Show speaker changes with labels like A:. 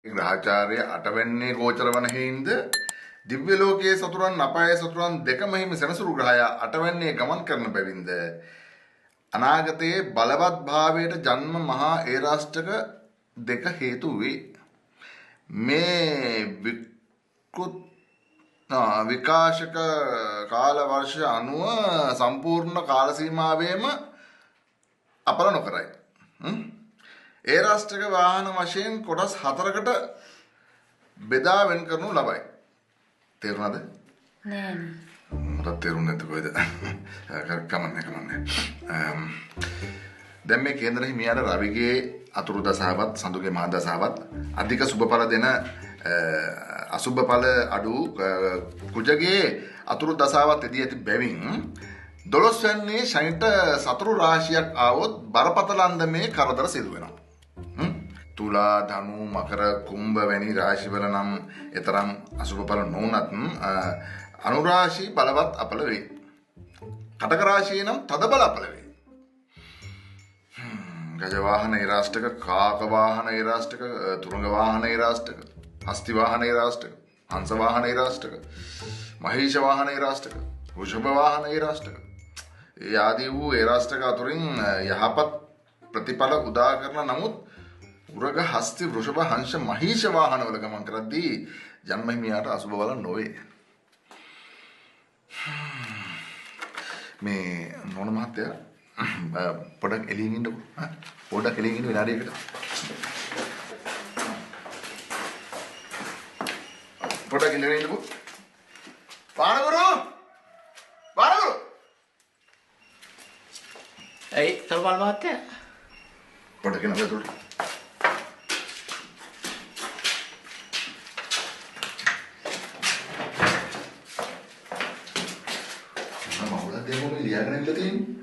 A: ග්‍රහචාරය අටවැන්නේ ගෝචර වන හේින්ද දිව්‍ය ලෝකයේ සතුරන් අපායේ සතුරන් දෙකම හිමි සෙනසුරු ග්‍රහයා අටවැන්නේ ගමන් කරන බැවින්ද අනාගතයේ බලවත් භාවයට ජන්ම මහා ඒරාෂ්ටක දෙක හේතු වේ. මේ විකෘත විකාශක කාල වර්ෂ අනුව සම්පූර්ණ කාල සීමාවෙම අපල නොකරයි. ඒ රාෂ්ට්‍රක වාහන වශයෙන් කොටස් 4කට බෙදා වෙන් කරනු ලබයි. තේරුණාද?
B: නෑ නේ.
A: මට තේරුන්නේ නැති කොයිද? කමන්නේ කමන්නේ. දැන් මේ කේන්ද්‍ර හිමියාට රවිගේ අතුරු දසාවත් සඳුගේ මහ දසාවත් අධික සුබඵල දෙන අසුබ ඵල අඩු කුජගේ අතුරු දසාවත් එදී ඇති බැවින් 12 වැන්නේ ශනිට සතුරු රාශියක් ආවොත් බරපතල අන්දමේ කරදර සිදු වෙනවා. තුලා ධනු මකර කුම්භ වැනි රාශිවල නම් එතරම් අසුබ ඵල නොවුනත් අනුරාශි බලවත් අපල වේ. කටක රාශියේ නම් තද බල අපල වේ. ගජ වාහන ඒ රාෂ්ටක, කාක වාහන ඒ රාෂ්ටක, තුරංග වාහන ඒ රාෂ්ටක, හස්ති වාහන ඒ රාෂ්ටක, හංස වාහන ඒ රාෂ්ටක, මහේෂ වාහන ඒ රාෂ්ටක, වෘෂභ වාහන ඒ රාෂ්ටක, ඒ ආදී වූ ඒ රාෂ්ටක අතුරින් යහපත් ප්‍රතිඵල උදා කරන නමුත් උරග හස්ති වෘෂභ හංස මහේෂ වාහන වල ගමන් කරද්දී ජන්ම හිමියාට අසුබ බල නොවේ. මේ නෝන මහත්තයා පොඩක් එළියෙන් ඉන්නකෝ. පොඩක් එළියෙන් ඉන්න විනාඩියකට. පොඩක් ඉඳගෙන ඉන්නකෝ. පානගුරු! පානගුරු!
C: ඇයි තරුමල් මහත්තයා?
A: පොඩක් එන්න ඇතුළට. මම අවුලක් දෙයක් මොකද ලියාගෙන ඉන්න තියෙන්නේ?